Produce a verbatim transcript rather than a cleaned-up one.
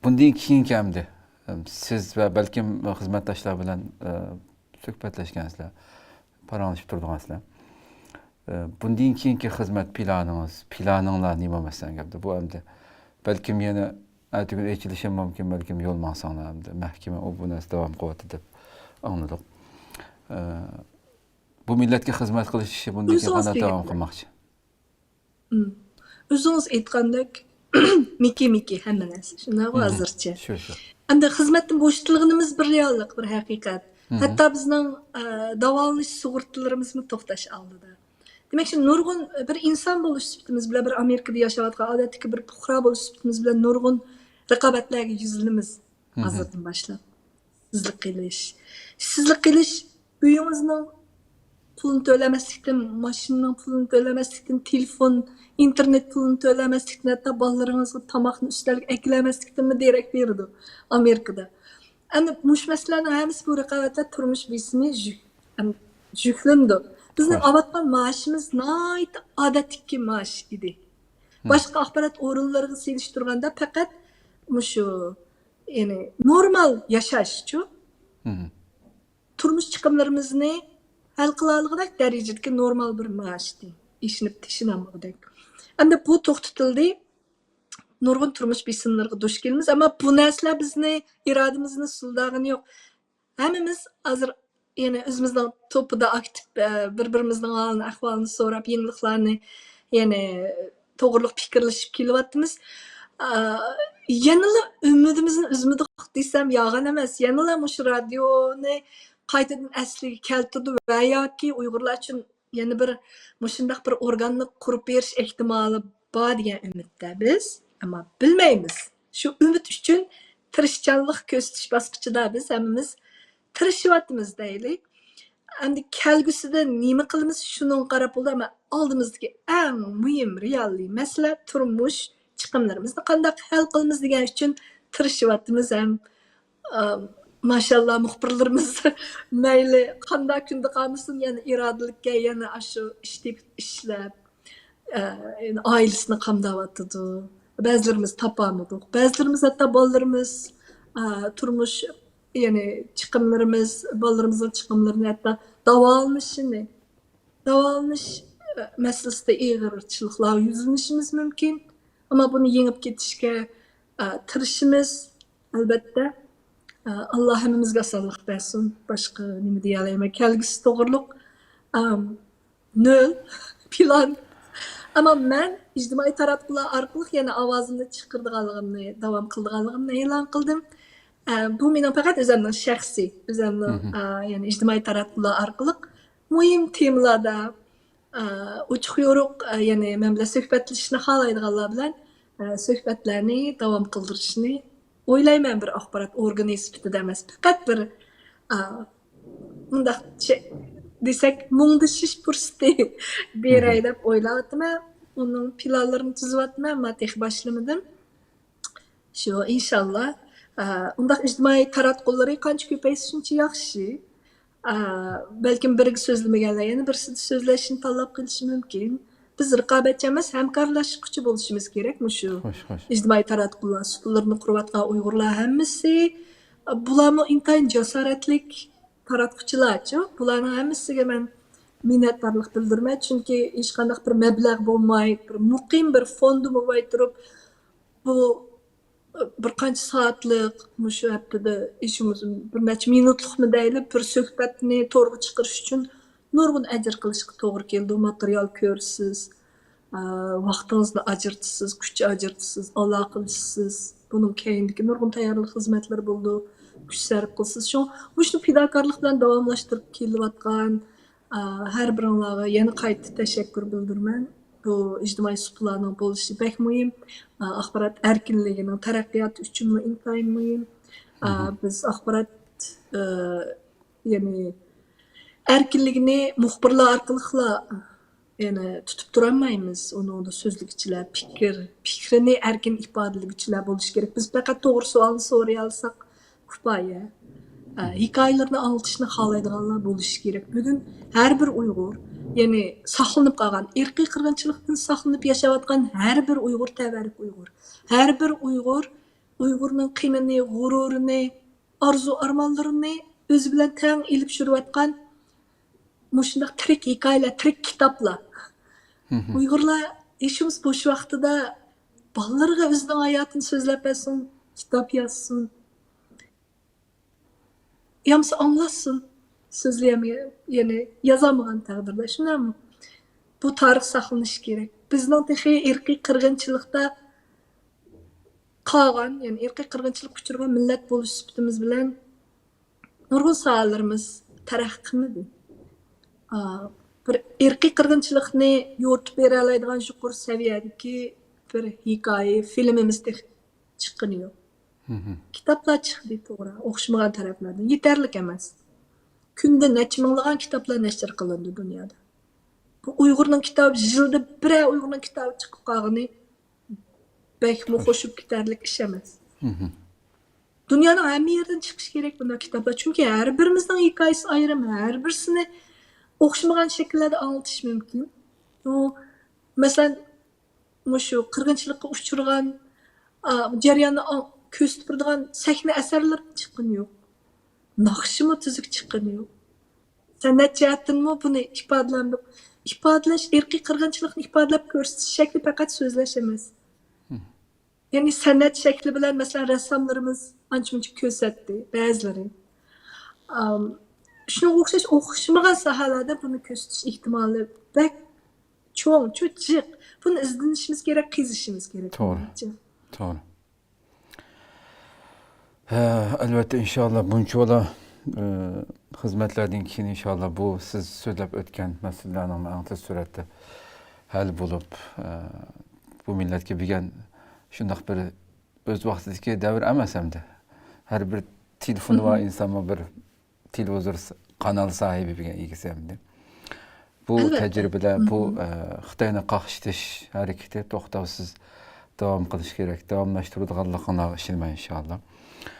بۇندىن كېيىنكى ئەمدى، ئەم، سىز ۋە بەلكىم خىزمەتداشلار بىلەن، ئە، سۆھبەتلەشكەنسىلەر، پاراڭلىشىپ تۇرىدىغانسىلەر. ئە، بۇندىن كېيىنكى خىزمەت پىلانىڭىز، پىلانىڭلار نېمە مەسىلەن گەپتە؟ بۇ ئەمدى بەلكىم يەنە ئەتىگۈن ئېچىلىشى مۇمكىن، بەلكىم يول ماڭساڭلار ئەمدى مەھكىمە ئۇ بۇ نەرسە داۋام قىلىۋاتىدۇ دەپ ئاڭلىدۇق. ئە، بۇ مىللەتكە خىزمەت قىلىش ئىشى بۇندىن كېيىن قانداق داۋام قىلماقچى؟ ئۆزىڭىز ئېيتقاندەك، مىكى مىكى ھەممە نەرسە، شۇنداقغۇ ھازىرچە؟ ئەمدى خىزمەتتىن بوشىتىلغىنىمىز بىر رېئاللىق، بىر ھەقىقەت. ھەتتا بىزنىڭ، ئە، داۋالىنىش سۇغۇرتىلىرىمىزمۇ توختاش ئالدىدا. دېمەك، شۇ نۇرغۇن، بىر ئىنسان بولۇش سۈپىتىمىز بىلەن، بىر ئامېرىكىدا ياشاۋاتقان ئادەتتىكى بىر پۇقرا بولۇش سۈپىتىمىز بىلەن نۇرغۇن رىقابەتلەرگە يۈزلىنىمىز ھازىردىن باشلاپ. ئىشسىزلىق قىلىش. ئىشسىزلىق قىلىش ئۆيىڭىزنىڭ پۇلىنى تۆلەمەسلىكتىن، ماشىنىنىڭ پۇلىنى تۆلەمەسلىكتىن، تېلېفون، ئىنتېرنېت پۇلىنى تۆلەمەسلىكتىن، ھەتتا بالىلىرىڭىزغا تاماقنى ئۈستەلگە ئەكېلەلمەسلىكتىنمۇ دېرەك بېرىدۇ ئامېرىكىدا. ئەمدى مۇشۇ مەسىلىلەرنىڭ ھەممىسى بۇ رىقابەتلەر تۇرمۇش بېسىمى يۈك-، ئەم، يۈكلىنىدۇ. بىزنىڭ ئاۋاتقان مائاشىمىز ناھايىتى ئادەتتىكى مائاش ئىدى. باشقا ئاخبارات ئورۇنلىرىغا سېلىشتۇرغاندا پەقەت مۇشۇ، يەنى نورمال ياشاشچۇ، تۇرمۇش چىقىملىرىمىزنى ھەل قىلالىغۇدەك دەرىجىدىكى نورمال بىر مائاش ئىدى. ئېشىنىپ تېشىنالمىغۇدەك. ئەمدى بۇ توختىتىلدى. نۇرغۇن تۇرمۇش بېسىملىرىغا دۇچ كېلىمىز. ئەمما بۇ نەرسىلەر بىزنى، ئىرادىمىزنى سۇلىداغىنى يوق. ھەممىمىز ھازىر يەنە ئۆزىمىزنىڭ توپىدا ئاكتىپ، ئە، بىر-بىرىمىزنىڭ ھالىنى، ئەھۋالىنى سوراپ، يېڭىلىقلارنى يەنە توغرىلىق پىكىرلىشىپ كېلىۋاتىمىز. ئا، يەنىلا ئۈمىدىمىزنى ئۈزمىدۇق دېسەم يالغان ئەمەس. يەنىلا مۇشۇ رادىيونى قايتىدىن ئەسلىگە كەلتۈردى ۋە ياكى ئۇيغۇرلار ئۈچۈن يەنە بىر مۇشۇنداق بىر ئورگاننى قۇرۇپ بېرىش ئېھتىمالى بار دېگەن ئۈمىدتە بىز. ئەمما بىلمەيمىز. شۇ ئۈمىد ئۈچۈن تىرىشچانلىق كۆرسىتىش باسقۇچىدا بىز ھەممىمىز تىرىشىۋاتىمىز دەيلى. ئەمدى كەلگۈسىدە نېمە قىلىمىز، شۇنىڭغا قاراپ بولىدۇ. ئەمما ئالدىمىزدىكى ئەڭ مۇھىم رېئالىي مەسىلە تۇرمۇش چىقىملىرىمىزنى قانداق ھەل قىلىمىز دېگەن ئۈچۈن تىرىشىۋاتىمىز ھەم. ئا، ماشاللا، مۇخبىرلىرىمىز مەيلى قانداق كۈندە قالمىسۇن، يەنە ئىرادىلىككە، يەنە ئاشۇ ئىش تېپىپ ئىشلەپ، ئە، ئائىلىسىنى قامداۋاتىدۇ. بەزىلىرىمىز تاپالمىدۇق. بەزىلىرىمىز ھەتتا بالىلىرىمىز، ئە، تۇرمۇش، يەنى چىقىملىرىمىز، بالىلىرىمىزنىڭ چىقىملىرىنى، ھەتتا داۋالىنىشىنى، داۋالىنىش، ئە، مەسىلىسىدە ئېغىرچىلىقلارغا يۈزلىنىشىمىز مۇمكىن. ئەمما بۇنى يېڭىپ كېتىشكە، ئە، تىرىشىمىز، ئەلۋەتتە. ئە، ئاللا ھەممىمىزگە ئاسانلىق بەرسۇن. باشقا نېمە دېيەلەيمەن؟ كەلگۈسى توغرۇلۇق، ئەم، نۆل پىلان. ئەمما مەن ئىجتىمائىي تاراتقۇلار ئارقىلىق يەنە ئاۋازىمنى چىقىرىدىغانلىقىمنى، داۋام قىلىدىغانلىقىمنى ئېلان قىلدىم. ئە، بۇ مېنىڭ پەقەت ئۆزۈمنىڭ شەخسىي، ئۆزۈمنىڭ، ئە، يەنى ئىجتىمائىي تاراتقۇلار ئارقىلىق مۇھىم تېمىلاردا، ئە، ئوچۇق يورۇق، ئە، يەنى مەن بىلەن سۆھبەتلىشىشنى خالايدىغانلار بىلەن، ئە، سۆھبەتلەرنى داۋام قىلدۇرۇشنى ئويلايمەن، بىر ئاخبارات ئورگىنى سۈپىتىدە ئەمەس، پەقەت بىر، ئا، مۇنداق چە-، دېسەك، مۇڭدىشىش پۇرسىتى بېرەي دەپ ئويلاۋاتىمەن. ئۇنىڭ پىلانلىرىنى تۈزۈۋاتىمەن، ئەمما تېخى باشلىمىدىم. شۇ، ئىنشاللا. ئا، ئۇنداق ئىجتىمائىي تاراتقۇلىرى قانچە كۆپەيسە، شۇنچە ياخشى. ئا، بەلكىم بىرىگە سۆزلىمىگەنلەر يەنە بىرسىدە سۆزلەشنى تاللاپ قېلىشى مۇمكىن. بىز رىقابەتچى ئەمەس، ھەمكارلاشقۇچى بولۇشىمىز كېرەك مۇشۇ ئىجتىمائىي تاراتقۇلار سۇپىلىرىنى قۇرۇۋاتقان ئۇيغۇرلار ھەممىسى. بۇلارمۇ ئىنتايىن جاسارەتلىك تاراتقۇچىلارچۇ. بۇلارنىڭ ھەممىسىگە مەن مىننەتدارلىق بىلدۈرىمەن. چۈنكى ھېچقانداق بىر مەبلەغ بولماي، بىر مۇقىم بىر فوندى بولماي تۇرۇپ، بۇ بىر قانچە سائەتلىك، مۇشۇ ھەپتىدە ئىشىمىز بىر نەچچە مىنۇتلۇقمۇ دەيلى، بىر سۆھبەتنى تورغا چىقىرىش ئۈچۈن نۇرغۇن ئەجىر قىلىشقا توغرا كېلىدۇ. ماتېرىيال كۆرىسىز، ئا، ۋاقتىڭىزنى ئاجرىتىسىز، كۈچ ئاجرىتىسىز، ئالاقىلىشىسىز. بۇنىڭ كەينىدىكى نۇرغۇن تەييارلىق خىزمەتلىرى بولىدۇ. كۈچ سەرپ قىلىسىز. شۇڭا مۇشۇنى پىداكارلىق بىلەن داۋاملاشتۇرۇپ كېلىۋاتقان، ئا، ھەر بىرىڭلارغا يەنە قايتا تەشەككۈر بىلدۈرىمەن. بۇ ئىجتىمائىي سۇپىلارنىڭ بولۇشى بەك مۇھىم. ئا، ئاخبارات ئەركىنلىكىنىڭ تەرەققىياتى ئۈچۈنمۇ ئىنتايىن مۇھىم. ئا، بىز ئاخبارات، ئا، يەنى ئەركىنلىكىنى مۇخبىرلار ئارقىلىقلا يەنى تۇتۇپ تۇرالمايمىز. ئۇنىڭدا سۆزلىگۈچىلەر پىكىر، پىكرىنى ئەركىن ئىپادىلىگۈچىلەر بولۇشى كېرەك. بىز پەقەت توغرا سوئالنى سورىيالىساق كۇپايە. ئە، ھېكايىلىرىنى ئاڭلىتىشنى خالايدىغانلار بولۇشى كېرەك. بۈگۈن ھەر بىر ئۇيغۇر، يەنى ساقلىنىپ قالغان، ئىرقىي قىرغىنچىلىقتىن ساقلىنىپ ياشاۋاتقان ھەر بىر ئۇيغۇر تەۋەلىك ئۇيغۇر. ھەر بىر ئۇيغۇر ئۇيغۇرنىڭ قېنىنى، غۇرۇرىنى، ئارزۇ-ئارمانلىرىنى ئۆزى بىلەن تەڭ ئېلىپ يۈرۈۋاتقان مۇشۇنداق تىرىك ھېكايىلەر، تىرىك كىتابلار. ئۇيغۇرلار ھېچ بولمىسا بوش ۋاقتىدا بالىلىرىغا ئۆزىنىڭ ھاياتىنى سۆزلەپ بەرسۇن، كىتاب يازسۇن. يامسا ئاڭلاتسۇن. سۆزلىيەلمىگەن، يەنى يازالمىغان تەقدىردە، شۇنداقمۇ؟ بۇ تارىخ ساقلىنىشى كېرەك. بىزنىڭ تېخى ئىرقىي قىرغىنچىلىقتا قالغان، يەنى ئىرقىي قىرغىنچىلىققا ئۇچرىغان مىللەت بولۇش سۈپىتىمىز بىلەن نۇرغۇن ساھەلىرىمىز تەرەققىي قىلمىدى. ئا، بىر ئىرقىي قىرغىنچىلىقنى يورۇتۇپ بېرەلەيدىغان يۇقىرى سەۋىيەدىكى بىر ھېكايە، فىلىمىمىز تېخى چىققىنى يوق. كىتابلار چىقتى، توغرا، ئوخشىمىغان تەرەپلەردىن. يېتەرلىك ئەمەس. كۈندە نەچچە مىڭلىغان كىتابلار نەشر قىلىنىدۇ دۇنيادا. بۇ ئۇيغۇرنىڭ كىتابى، يىلدا بىرەر ئۇيغۇرنىڭ كىتابى چىقىپ قالغىنى بەكمۇ خوش. قوشۇپ كېتەرلىك ئىش ئەمەس. دۇنيانىڭ ھەممە يېرىدىن چىقىشى كېرەك بۇنداق كىتابلار. چۈنكى ھەر بىرىمىزنىڭ ھېكايىسى ئايرىم، ھەر بىرسىنى ئوخشىمىغان شەكىللەردە ئاڭلىتىش مۇمكىن. ئۇ، مەسىلەن، مۇشۇ قىرغىنچىلىققا ئۇچرىغان، ئا، جەرياننى ئاڭ-، كۆرسىتىپ بېرىدىغان سەھنە ئەسەرلىرى چىققىنى يوق. ناخشىمۇ تۈزۈك چىققىنى يوق. سەنئەت جەھەتتىنمۇ بۇنى ئىپادىلەمدۇق. ئىپادىلەش، ئىرقىي قىرغىنچىلىقنى ئىپادىلەپ كۆرسىتىش شەكلى پەقەت سۆزلەش ئەمەس. يەنى سەنئەت شەكلى بىلەن، مەسىلەن، رەسساملىرىمىز ئانچە-مۇنچە كۆرسەتتى بەزىلىرى. ئام، شۇنىڭغا ئوخشاش ئوخشىمىغان ساھەلەردە بۇنى كۆرسىتىش ئېھتىمالى بەك چوڭ، چوڭ، جىق. بۇنى ئىزدىنىشىمىز كېرەك، قېزىشىمىز كېرەك. توغرا. مېنىڭچە. توغرا. ھە، ئەلۋەتتە، ئىنشاللا بۇنچىۋالا، ئە، خىزمەتلەردىن كېيىن، ئىنشاللا، بۇ سىز سۆزلەپ ئۆتكەن مەسىلىلەرنىڭ ئەڭ تېز سۈرئەتتە ھەل بولۇپ، ئە، بۇ مىللەتكە بەرگەن شۇنداق بىر ئۆز ۋاقتىدىكى دەۋر ئەمەس ئەمدى. ھەر بىر تېلېفونى بار ئىنسانمۇ بىر تېلېۋىزور س-، قانال ساھىبى بولغان ئىگىسى ئەمدى. بۇ ئەلۋەتتە. تەجرىبىلەر، بۇ، ئە، خىتاينى قاقشىتىش ھەرىكىتى توختاۋسىز داۋام قىلىش كېرەك. داۋاملاشتۇرىدىغانلىقىڭلارغا ئىشىنىمەن، ئىنشاللا.